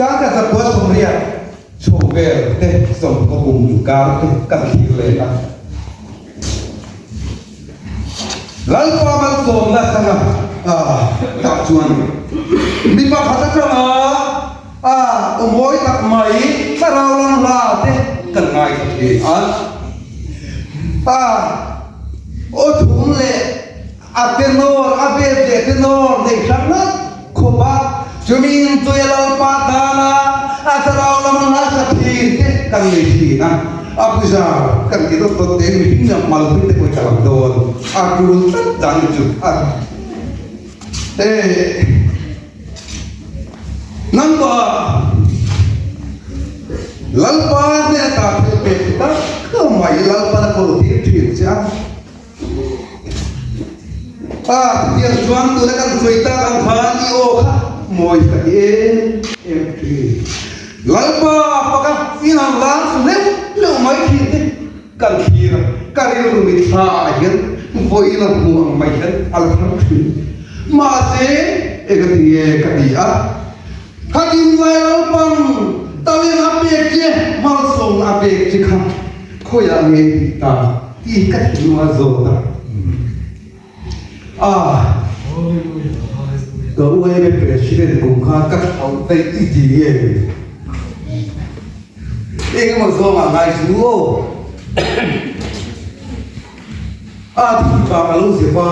1980 chho vel te 90 kum inkar te kan thlir let a. Lalpa malsawmna atanga tah chuan mi pakhat atanga aw mawi tak mai thlarau lam hla te kan ngaithla thin a. Aw thum leh a tenor, a vel leh tenor nei hrang ngat khawp a, chumi intuia Lalpa tana a thlarau lam hla sa thin te kan nei thin a. A puzar kan ti dawt dawt te mihring lam mal pui te pawh i tla lang dawn a tul tlat dan ni chu a e nangmah Lalpa hnena ta thil pek tak mai Lalpan a kawl tir thin che a. A chutiang chuan tuna kan sawi tak ang khan i aw kha mawi ka ti em em thin. Lalpa faka in han lan thlu leuh leuh mai thin te kan thlir a, ka rilru mitthla ah hian vawiin a hmu ang mai hian a la thar thin. Mahse eng a ti nge ka ti a, khatin ngai Lalpan talent a pek che, malsawmna a pek che kha khawiah nge tih ta? Tih ka thinlung a zawt a. Ah, ka UAE President kum khan ka thlauh daih i ti nge ni? Eng emaw zawngah ngai chu aw. Ah, ti pa ka lo zep a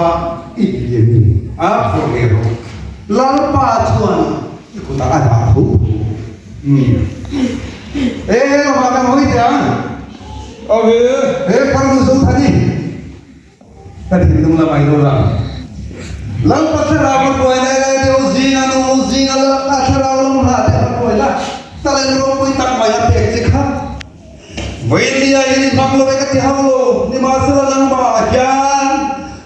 i ti em ni? A phawrh ve rawh. Lalpa chuan i kutah a dah tho tho. E lamah kan hawi teh ang. Ave. He farnu zo thani ka thinlung lamah i lo lang. Lalpa thlarau ka hruai lai lai deuh zinga nu zinga Lalpa thlarau lam hla te ka hruai la talent ropui tak mai a pek che kha. Vawinia in i hmang lo e ka ti hauh lo, nimahsela nangmah hian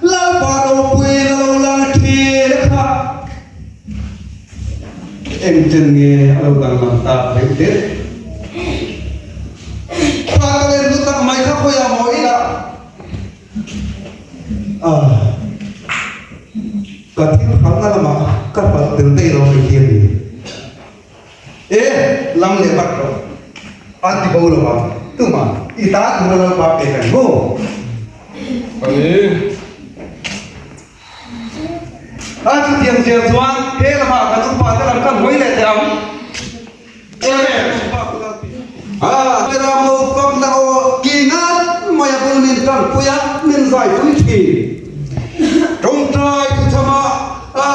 Lalpa ropui in a lo lang thin kha. Engchen nge a lo danglam tak theih le? Kha ka len lu tak mai kha khawiah maw i dah? Ah, ka thil phalna lamah ka palh tel daih lo mai hi a ni. E, lam leh vat rawh. A ti bo lo ang. Tumah i ta tura Lalpa pek ang maw? Amen. A chutiang zel chuan he lamah kan upa te lam kan hawi leh teh ang. A ram lo fak na aw ki ngat mai a bul min tangpui a, min zaipui thin. Tawngtai thuchama a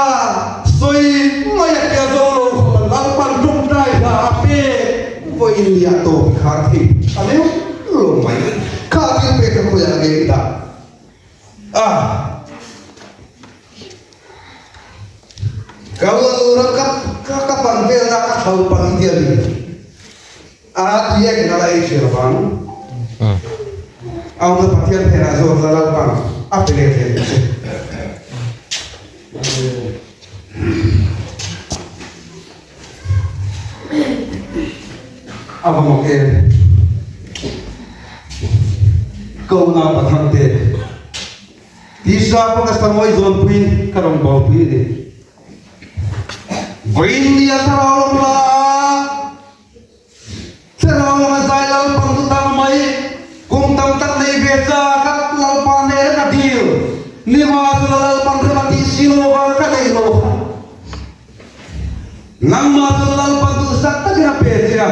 sawi mai a tia zo lo khawp a Lalpan tawngtai hla a pek vawiin ni a tawp i khar thei a leuh lo mai. Kha thil pek ka khawiah nge i dah? A Ka ura ka ka ka pan velna ka tho pan i tia ni. A ti ek na la ei thlir vang. Au na Pathian hnenah zawt la Lalpan a pe leh thei che. A va mak em? Ka unau pathang te, tisa pawh ka sangawi zawnpuiin ka rawn baupui a ni. Vawiin ni a thlarau lam la a, thlarau lama zai Lalpan chu tang mai, kum tam tak nei ve cha ka Lalpa nen ka dil, nima chu la Lalpan rem a tih si lo vang ka nei lo kha. Nangmah chu Lalpa duhsak takin a pe che a,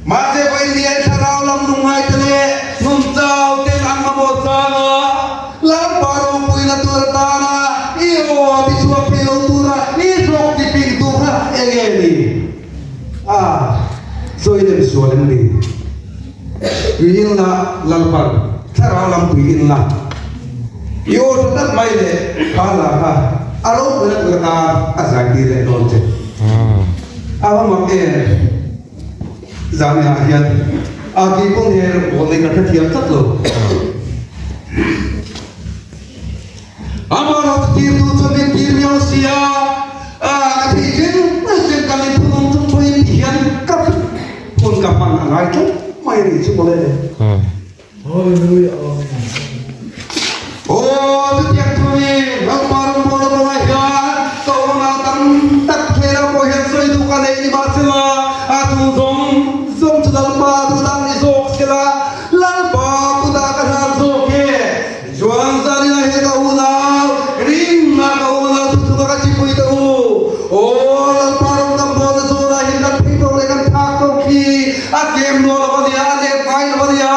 mahse vawiin thlarau lam lungngaite leh nunchau ten an mamawh chang a, Lalpa ropuina tur atana i aw ti chhuak thei lo tura i hlawk ti ping tu kha eng nge ni? A, sawi lem sual em ni? Tui in la, Lalpan thlarau lam tui in la. I aw tha tak mai leh kha la kha a ropuina tur atan a zai tir leh dawn che. A va mak em? Zaniah hian a tih pawn he rawn nei ka hrethiam tlat lo. Amah lo tirtu chu min tir miau si a, a ka thih chin chin kan inthunun chung pawhin ti hian ka hun ka hman a ngai tlat mai a nih chu mawle. Hallelujah Amen. Aw chutiang thu hi Lalpa rawngbawlna kawngah hian ka unau tam tak hmel ah pawh hian sawi duh ka nei ni mahsela. Chung zawng zawng chu Lalpa kutah ni zawk sela, Lalpa kutah ka hlan zawk e. Chuan zanina he ka unau, rinna ka unau chu chunga ka chipui ta u. Aw Lalpa rawng kan bawlna zawnah hian kan phei tawk leh kan phak tawk hi a kem nual lo a nia, a lep ngai lo a nia.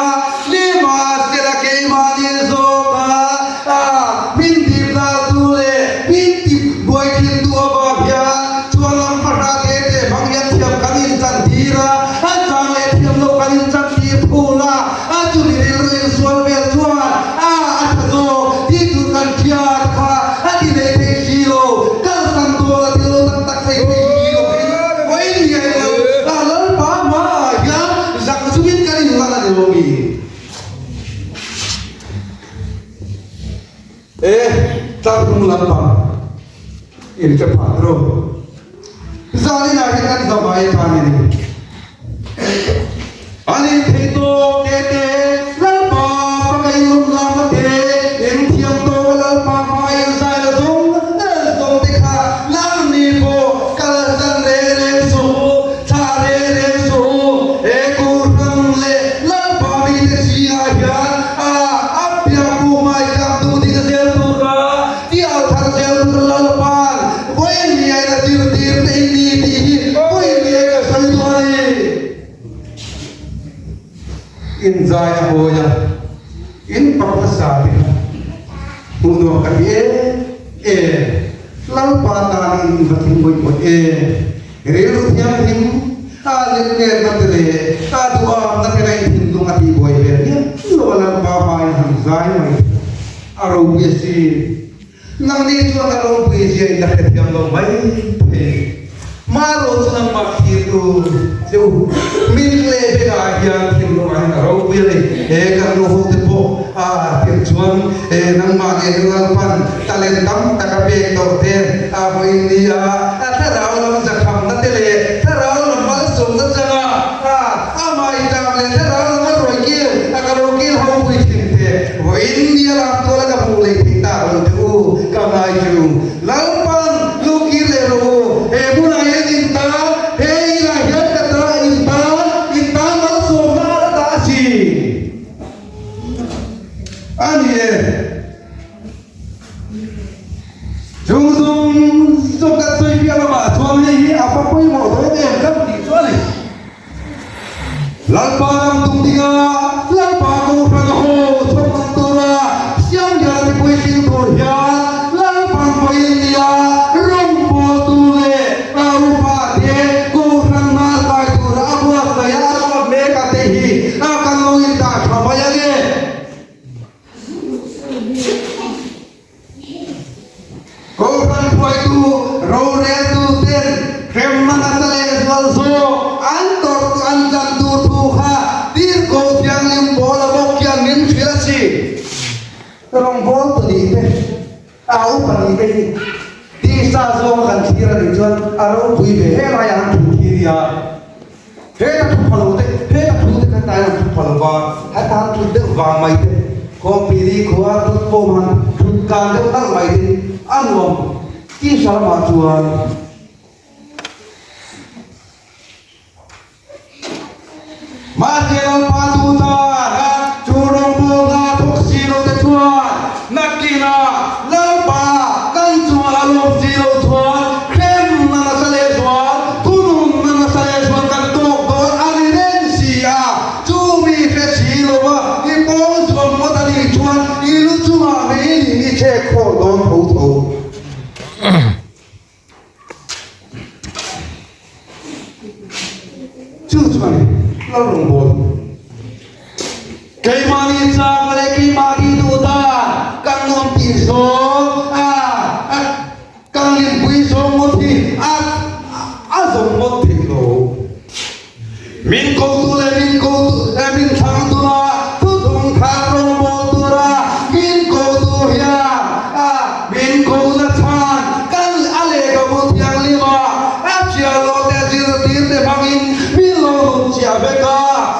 Nimahsela keimahni zawka min dipnaltu leh min tibuai thintu avang hian chuan lam fahra te te hmang hian thiam kan inchantir a, a chang leh thiam loh kan inchantir thung a, a chumi rilru insual vel chuan a a tha zawk tih tur kan hriat kha a ti nei thei si lo, kalsan dawn a ti lo tak tak thei thei si lo in vawiin hian lo a Lalpa hmaah hian zak chungin kan inlan a ni lo mi? E, tlarhnung lampang in ka phah ro. Zanin ah hian kan zavai tan a ni. An in thei tawk te te, Lalpa faka in lawm lak a te, in thiam tawk a Lalpa hma in zai la zawng zawng te kha nangni pawh kal zan reng reng suh u, thlah reng reng suh u. He Kohhran leh Lalpa mite zingah hian a a piangpu hmaitlak duh ding zel tura tial thar zel tur Lalpa'n vawiin niain a zirtir te in ni tih hi vawiin niain ka sawi duh a ni. In zai a hawi a, in pak hmasa te kha hmuh nuam ka ti em em. Lalpa tan in va thing mawih mawih em. Rilru thianghlim a lenletna te leh a duhamna te leh thinlung a tihbuai ve miah lo a Lalpa hmain han zai mai thei a ropui a si. Nangni chuan a ropui zia in la hrethiam lo mai thei. Hmaraw chu nangmah thirtu che u min leh bengah hian thinlungah hian a ropui a ni. He kan nu ho te pawh a tirh chuan he nangmah leh Lalpan talent tam tak a pek tawh te a vawiin ni a, a thlarau lam zakhamna te leh thlarau lam malsawmna changa a amah i tang leh thlarau lam a rawi kil a ka lo kil ho pui thin te vawiin ni a lam tuala ka hmuh leh theih tak lo te u ka ngai chu Lalpan lu kir leh rawh u, he hmunah hian in ta, he inah hian ka ta, in ta, in ta malsawmna a la dah a si. A ni e. Chung zawng zawng kan sawi piah lamah chuan hei hi a va pawimawh dawn em kan tih chu a ni. Lalpa ram tum dinga Lalpa Kohhran haw chhawm ang tura Siamliana mipui tling tur hian Lalpan vawiin nia rawngbawltu leh a upa te Kohhran hmalkai tura a buatsaih a ruat mek a te hi a kan lo indah tha mai a ni. Kohhran hruaitu roreltu ten hremna nasa leh zual zawk an tawrh an chan tur thu kha Tirhkoh Thianghlim Paula bawk hian min hrilh a si. Rawngbâwl pahnih te, au pahnih te hi tisa zawnga kan thlir a nih chuan a ropui ve he laiah an thu thlir i a. Heta thu pha lo te, heta thu te kha tlai an thu pha lo va, heta an thut deuh vang mai te, khawmpili khua tut pawm han thut kan deuh nalh mai te a nuam tisa lamah chuan Mahse Lalpa tutan a chu rawngbawlna thawk si lo te chuan nakinah Lalpa kan chungah a lawm si lo chuan hremna nasa leh zual, thununna nasa leh zual kan tawk dawn a ni reng si a, chu mi hre si lo va i pawn zuam ngawt a nih chuan i lu chungah meiling i chhek khawh dawn tho tho. Chu chuan Lal rawngbâwl keimahni châk leh keimahni duh dan kan nuam tih zawng a kan hlimpui zawng ngawt hi a a zawng ngawt thei lo. Min kotu leh min kotu leh min thlang tura thuthung thar rawngbâwl tura min kotu hian a min kohna chhan kan a lehkhabu thianghlim a, a thianlo te zirtir te hmangin min lo nun chiah vek a,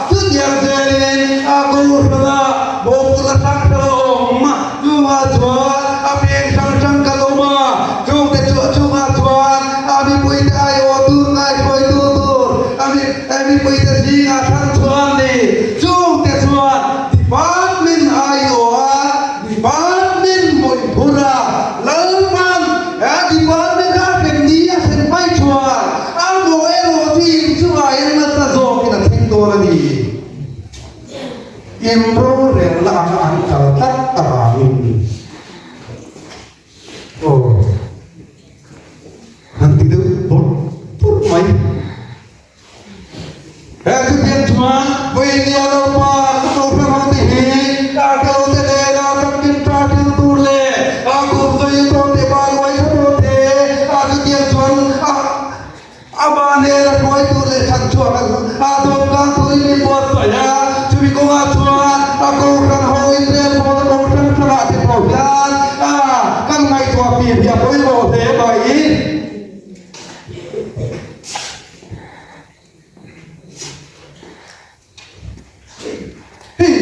chutiang zelin a kohhrana mawhphurhna hrang hrang a awm chungah chuan a peng hrang. In rorelna anga an kal tlat avangin aw han ti deuh bawrh bawrh mai. He chutiang chuan vawinia Lalpa ka kohhran ho te hi Artelo te nena chanchin tha thil tur leh a kum sawi tawh te ban uai tha tawh te a chutiang chuan a Amah nena hruai tur leh chhan chhuak a dawmkang turin min buatsaih a, chumi kawngah chuan a kohhran ho inrel pawhna kawng hrang hrangah te pawh hian a kan ngaihtuah fim hi a pawimawh hle mai. Hei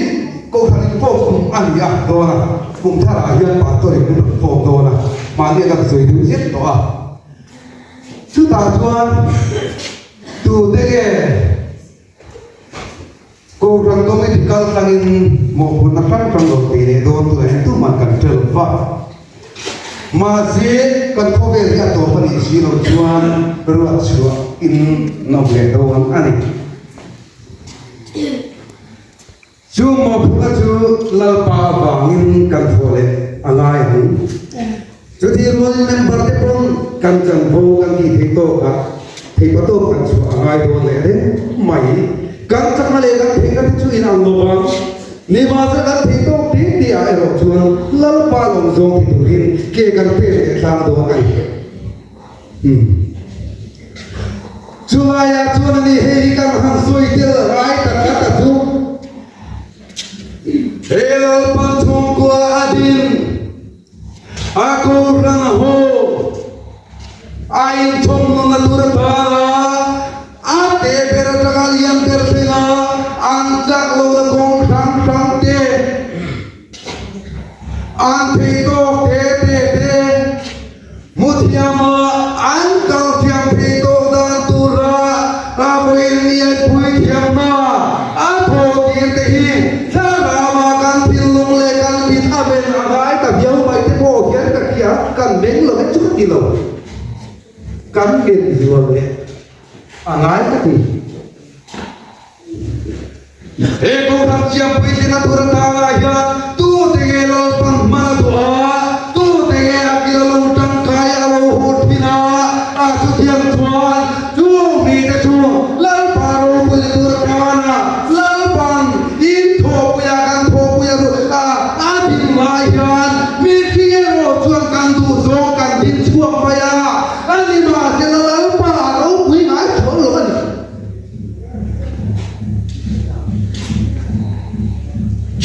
Kohhran inkhawm kum a ni a dawn a, kum tharah hian pastor in min rawn khawm dawn a, mahni a kan sawi deuh zet tawh a. Chutah chuan tute nge Kohhran committee kal tlangin mawhphurhna hrang hrang rawn nei leh dawn tunah hian tuman kan hre lo va. Mahse kan khawvel hi a tawp a nih si loh chuan ruah chhuah in nawm leh dawn a ni. Chu mawhphurhna chu Lalpa avangin kan thawh leh a ngai ang. Chutih rualin member te pawn kan chanvo kan tih theih tawk ah theihpa tawk kan chhuah a ngai dawn leh reng mai. Kan chakna leh kan theihna te chu inang lo vang. Nimahsela kan theih tawk tih tih ah erawh chuan Lalpa lawm zawng ti turin ke kan pek leh tlang dawn a ni. Umm. Chulaiah chuan a ni hei hi kan han sawi tel rai tak khat a chu. He Lalpa chhungkua a din. A kohhran ho a inthawmhnawna tur atana a te ber atanga lian ber thlenga an chak lohna kawng hrang hrang te, an thei tawk te te te hmu thiama an kal thiam thei tawk dan tura a vawiin pui thiamna a thawh tir te hi thlarama kan thinlung leh kan mit a ven a ngai ta viau mai te pawh hian ka hria, kan meng lo e chu ka ti lo, kan men zual leh a ngai ka ti. He Kohhran Siampui tlinga tur atangah hian tute nge Lalpan hman a duh a, tute nge a kil a lo tangkai a lo hur thin a, a chutiang chuan chu mite chu Lalpa ropuina tur atana Lalpan in thawhpuia kan thawhpuia a a din lai hian mihring erawh chuan kan duh zawng kan din chhuak mai a, a ni mahsela Lalpa a ropui ngai chuang lo a ni.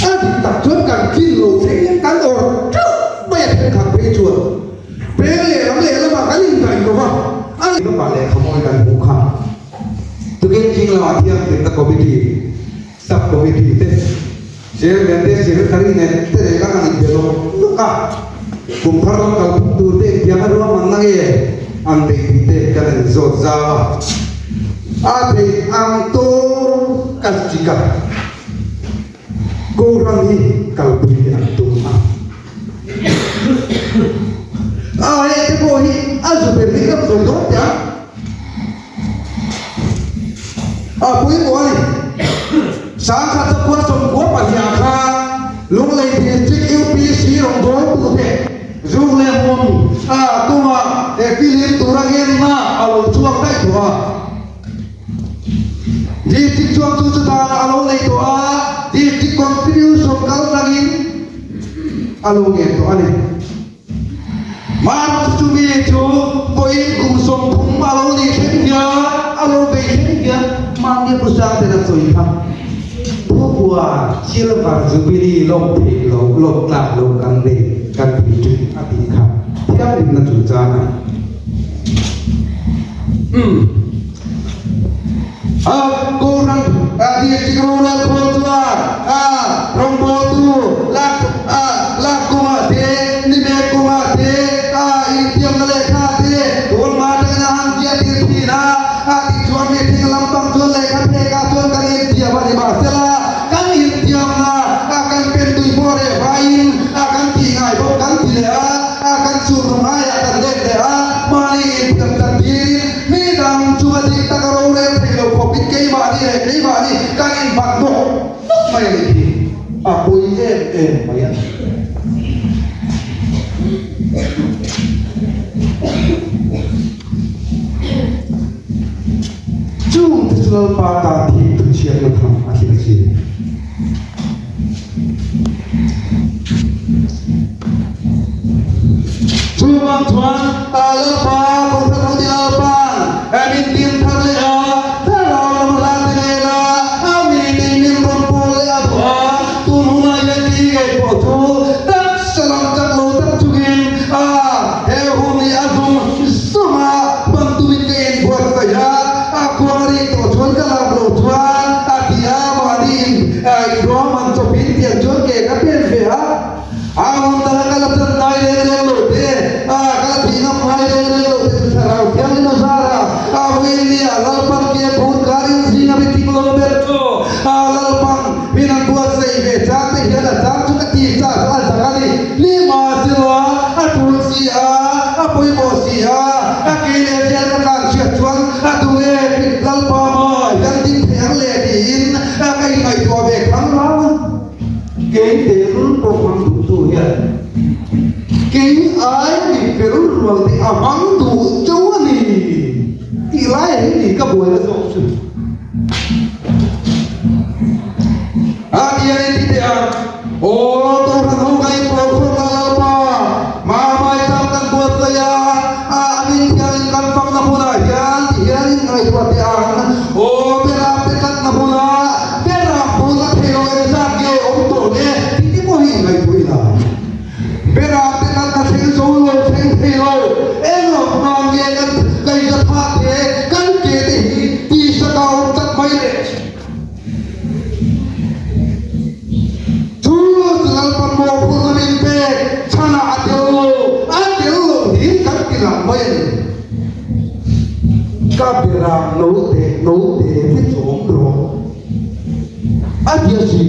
A dik tak chuan kan tlin lo thleng kan awr teuh mai a thenkhat phei chuan peng lehlam lehlamah kan indaih lo va, a lamah lehkha mawi kan hmuh kha tukin ching lamah thianghlimna committee, sub committee te chairman te secretary nen te leh kan han inbe lawk lawk a, kum thar lam kalphung tur te engtiang a ruahmanna nge an neih tih te kan inzawt zau a. A theih ang tur ka chik a, Kohhran hi kalpui an tum a. A hei te pawh hi a zu ber hi kan sawi dawn teh a, a pawimawh a ni. Sangkhat chakua sawmkua pahniha khan Lunglei District UPC rawngbawltu te Zung leh hmun a tumah he filim tura ngenna a lo chhuak daih tawh a. District chuan chu chu danah a lo nei tawh a, District Constitution kal tlangin a lo ngen tawh a ni. March chumi chu vawiin kum 30 a lo nih thleng hian, a lo bei thleng hian mahni pu Sangten a sawi kha. Thupua Silver Jubilee lawm theih lo, lawm tlak lo kan nei kan ti thin a tih kha thianghlimna chungchang a ni. Umm. A Kohhran a District Rorel Khawl chuan a rawngbawltu lak a lak kawngah te, ni mek kawngah te, a intiamna lehkha te tunhma atangin a han ziah tir thin a. A tih chuan meeting lampang chuan lehkha phekah chuan kan intiam a ni mahsela kan intiamna a kan pen tui pawh reh vaiin a kan tih ngai bawk kan ti leh a, a kan chhunhnu ngaiah kan let leh a, mahni intiam kan tirin mi dang chunga dik taka rorel theih lo khawpin keimahni leh keimahni kan inbat nawk nawk mai a nih hi. A pawi em em mai a ni. Chung te chu Lalpa tan thim thuchhiatna tham a tling a si. Chuvang chuan Lalpa Kohhran ho ti Lalpa'n min tin thar leh a, thlarau lam hlan ti nena a mite min rawn pawl leh a duh a, tun hunah hian ti ngei pawh chu taksa lam chak lo tak chungin a he hun hi a zum zum a, hman tumin ka inbuatsaih a, a khuang a rik tawh chuan ka lak loh chuan a ti a, mahni in inruahman chawpin tiang chuan ke ka pen ve a. A hun danga ka la chan ngai reng reng lo te, a ka la thih ngam ngai reng reng lo te chu Thlarau Thianghlim a zar a, a vawiin nia Lalpan ke phur kar in zinga mi ting lo ber chu a Lalpan min an buatsaih ve chang te hian a chang chu ka ti chak a zak a ni. Ni mahsela a tul si a, a pawimawh si a, a ke leh zel ka tlan hriat chuan a duh e Lalpa maw hian ding thei ang le tiin ka inngaihtuah ve khang rang a. Kei tehlul pawh hmang duhtu hian kei ai mi fel rual te a hmang duh chauh a ni tih lai hi ni ka buaina zawk chu. A ti a ni ti teh a, Aw Kohhran ho kan inpawlkhawm la Lalpa, Mamai tam kan buatsaih a, a amin thiangin kan fakna hmunah hian ti hian in ngaihtuah teh ang, Aw Beram te tlatna hmunah Beram pawh la thei lo engzat nge awm tawh le ti te pawh hi ngaihtuah ila. Beram te tlatna thleng zo lo thleng thei lo engah hma nge kan kaihza tha te kan ke te hi tisa ka awm tlat mai le. Chu chu Lalpa mawhphurhna min pek chhanah a tel lo, a tel lo hi kan ti lang mai a ni. Ka beram no te no te te chawm rawh a ti a si.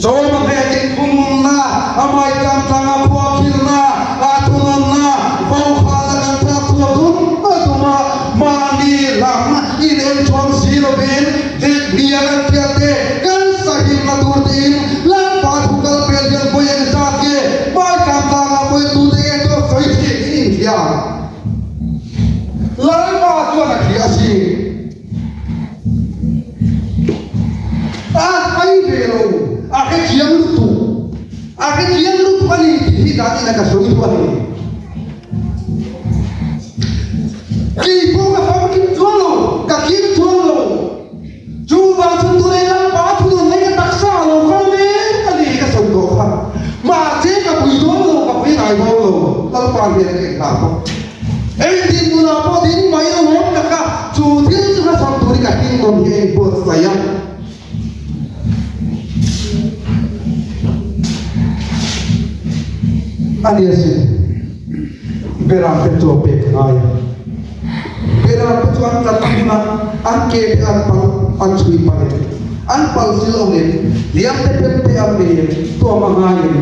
Sawma hnekin thununna, a maicham tlanga khua khilna, a thununna, vaukhana kan thlak chhuak dum a dum a, mahni lam in en chhuang si lovin dik nia kan hriat te kan sahimna tur tiin Lalpa thu kal pel hian vawi engzat nge maicham tlanga vawi tute nge chu a sawi thin in inhria ang. Lalpa chuan a hria a si. A hai ve lo, a hrethiam lutuk, a hrethiam lutuk a ni tih hi dan ina ka sawi duh a ni. Kei pawh ka famkim chuang lo, ka kim chuang lo. Chuvang chu tunei Lalpa thunun mai ka taksa a lo kal mek a ni ka sawi tawh kha. Mahse ka pui dawn lo, ka pui ngai dawn lo, Lalpa hian ka inhlan bawk. Engtin tunah pawh ding mai a lawm tak a, chu thil chu hmachhawn turin ka hing nawn hi a inbuatsaih a. A ni asin, Beram te chaw pek a ngai a. Beram te chu an tlat hmun a, an ke te an pal an chhui pal em, an pal sil awm em, hliam te pem te an nei em, tuam a ngai em.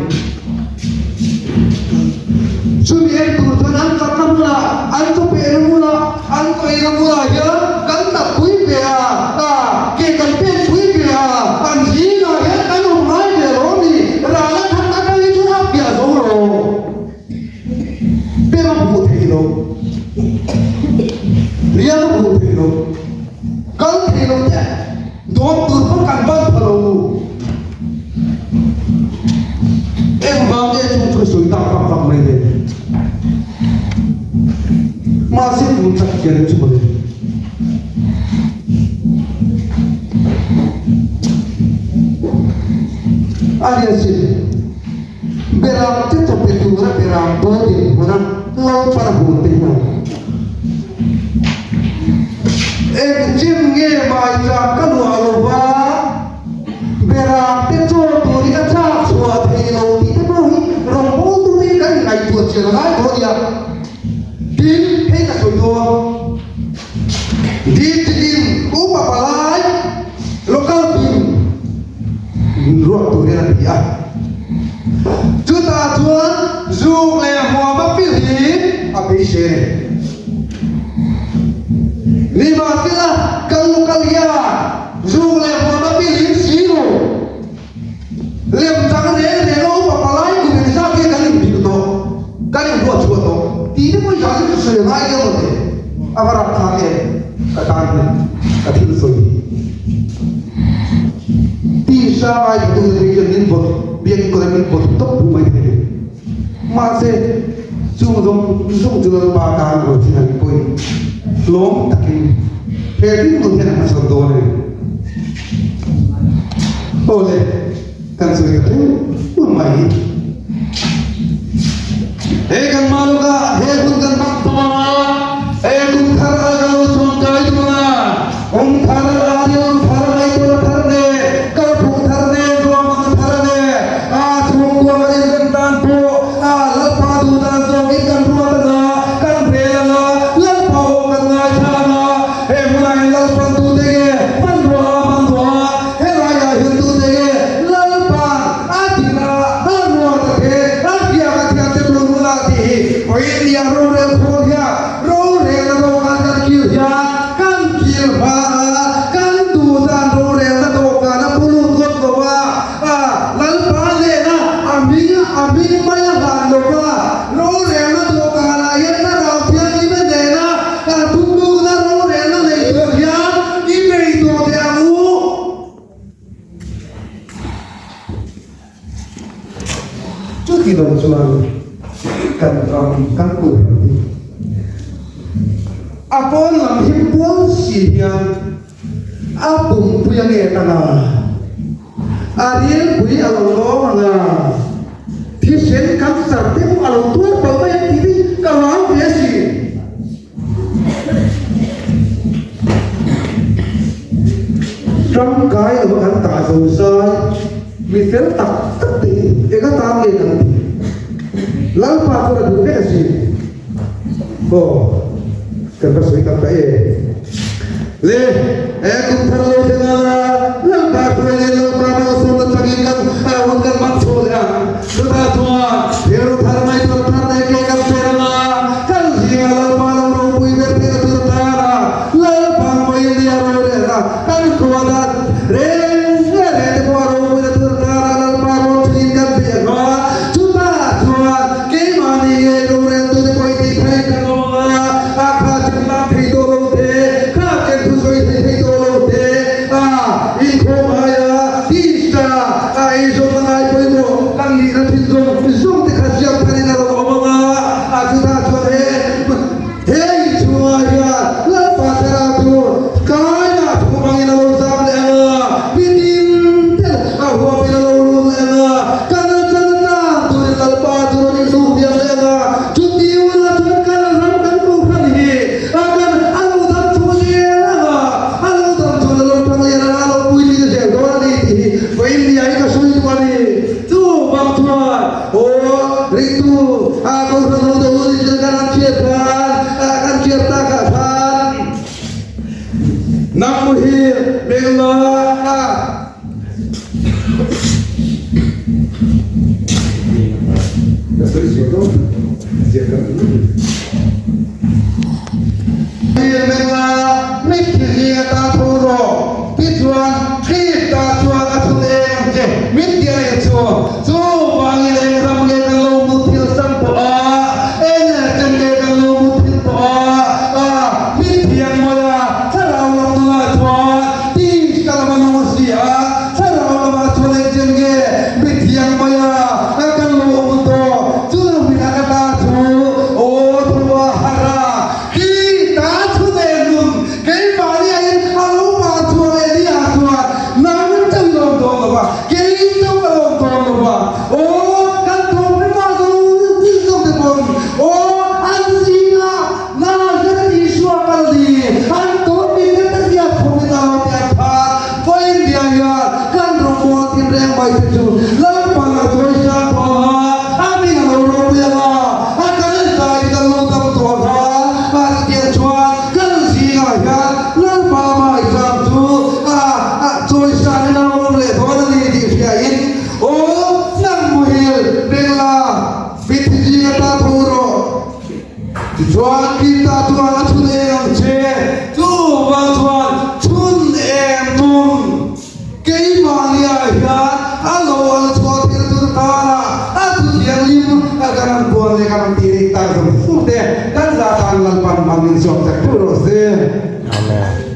Chumi en tur chuan an tlatna hmunah, an chawpehna hmunah, an tawihna hmunah hian kan tatpui ve a, a ke kan penpui ve a, an zingah hian kan awm ngai ve lo a ni. Ral a khat atangin chuan a piah zo lo. Pem a hmuh theih lo. Rial a hmuh theih lo. Kal theih lo te dawn tur pawn kan ban pha lo. Engvang nge chung chu ka sawi tak vak vak mai le? Mahse tun tak hian chu mawle. A ni asin. Beram te chawpe tura beram bo dinhmuna Lalpan a hmu te hian engchin nge maicham ka luah lo va, Beram te chaw turin a chak chhuah thei lo tih te pawh hi rawngbawltu hi kan inngaihtuah chian a ngai dawn nia. Tin, hei ka sawi dawn. Dil chitin upa palai local pin ruak turin a ti a. Chutah chuan zuk leh hmuam a pilhin a beisei a ni. Nimahsela, kal local hian zuk leh hmuam a pilhin si lo. A va rapthlak em ka tan hian ka thil sawi hi. Tisa ngaithla tu te hian min vawt biakin kawt ah min vawt tawp duh mai thei a ni. Mahse chung zawng zawng chu Lalpa tan rual chin ang pawhin hlawm takin he ringtu hian a hmasawn dawn a ni. Aw le, kan sawi ta theuh mai hi. He kan Maluka he hun kan hmang tawh ang a, he kum thar a ka lo chuang kai dawn a, kum thar a rilru thar ngaihtuahna thar nen, kalphung thar nen, ruahmanna thar nen, a chhungkua kan inrem dan pawh a Lalpa duh dan zawngin kan ruat ang a, kan rel ang a, Lalpa aw kan ngaithla ang a, he hmunah hian Lalpan tute nge hmanrua a hmanrua a, helaiah hian tute nge Lalpa'n A tir a, a ruat a the, a hriak a thiam te tur hunah tih hi vawiin rorel khawl hian rorelna dawhkan kan kil hian kan kil hma a, kan duh dan rorelna dawhkan a pu lut ngawt lo a, a Lalpa lehna a hming a hming mai a hlan lo va, rorelna dawhkanah hian thlarau thianghlim a nena a thunglukna rorelna nei tur hian i nei tawh teh ang u. Chuti lo chuan kan ram kan kut ram hi a pawn lam hi pual si hian a pumpui a nget ang a, a rilpui a lo lawm ang a, thisen cancer te pawh a lo tuar palh mai ang tih hi ka hlau ve asin. Tangkai lo kan tah zo zai mi fel tak tak te hi eng atan nge kan ti? Lalpa chuan a duh vek a si. Aw, kan va sawi tak ta e. Le, he kum thar lo thleng a, Lalpa hruai leh Lalpa malsawmna changin kan hun kan hmang chho leh ang. Chutah chuan thil thar ngaihtuah thar leh ke kan per ang a, kan zinga Lalpa lo ropui ber theihna tur tana Lalpa hmawih leh a rorelna kan khuadat reng reng te pawh a ropuina tur tana Lalpa rawn chungin kan beh ang a, chutah chuan keimahni ngei roreltute pawh i tih theih kan awm ang a, a kha chen lak thei tawh lo te, kha chen thusawi thei thei tawh lo te, a inkhawm aia tisa A eizawnna ngai pawimawh kan nihna thil zawng zawng te kha ziak tharin a lo awm ang a, a chutah chuan he he inchhungah hian Lalpa thlarau chu kainah thu hmangin a lo zam leh ang a, mitin te a huapin a lo lut leh ang a, kan chan tlang turin Lalpa chu rawn inhluh diam leh ang a, chuti hunah chuan kan ram kan kohhran hi a kan a lo dam chho zel ang a, a lo dam chho a lo tang lian ang a, a lo puitling zel dawn a ni tih hi Vawiinnia hi ka sawi duh a ni. Chu bang chuan aw ringtu a kohhran ho te hun in kan han hriat khan kan hriat tak ah khan nang muhil bengla ka sawi sual dawn ziak ka Hil menga mitthi zing ata tho rawh. Tichuan, Krista chuan a chhun eng ang che, min ti a nih chu. Chu vangin eng ram nge kan lo mut thil sang tawh a, eng chen nge kan lo mut thil tawh a, a mithiang mawi a, thlarau lam nunah chuan tisa lama nung a si a, thlarau lamah chuan eng chen nge mithiang mawi a kan lo awm tawh. Chu hminah ka ta chu aw thua harh a, Krista chhun eng nun Keimahni aiin a lo mar chhuah leh ni ah chuan nang chauh i lawm dawn lo va, kei chauh ka lawm dawn lo va, aw kan thawmhnaw zawng zawng te pawn aw an zingah Nazareth Isua kal ni an tawrh in kan ta ziak khawp in a lo ti an phan. Vawiin biah hian kan rawngbawl thin reng mai te chu Lalpan a chawi sang tawh ang a, a hming a lo ropui ang a, a kan zai kan lo dam tawh ang a, a chutiang chuan Kan zingah hian Lalpa Maitham chu a chawisanin a awm leh dawn a ni tih hriain, Aw, nang muhil, Bengla, mithi zing ata tho rawh. Tichuan Krista chuan a chhun eng ang che, chuvang chuan chhun eng nun keimahniah hian a lo al chhuah thil tur tana a thu thianghlim a kan han puan leh kan han tih rih tak zawng. sur te kan za tan Lalpan man min sawm sak theuh rawh se. Amen.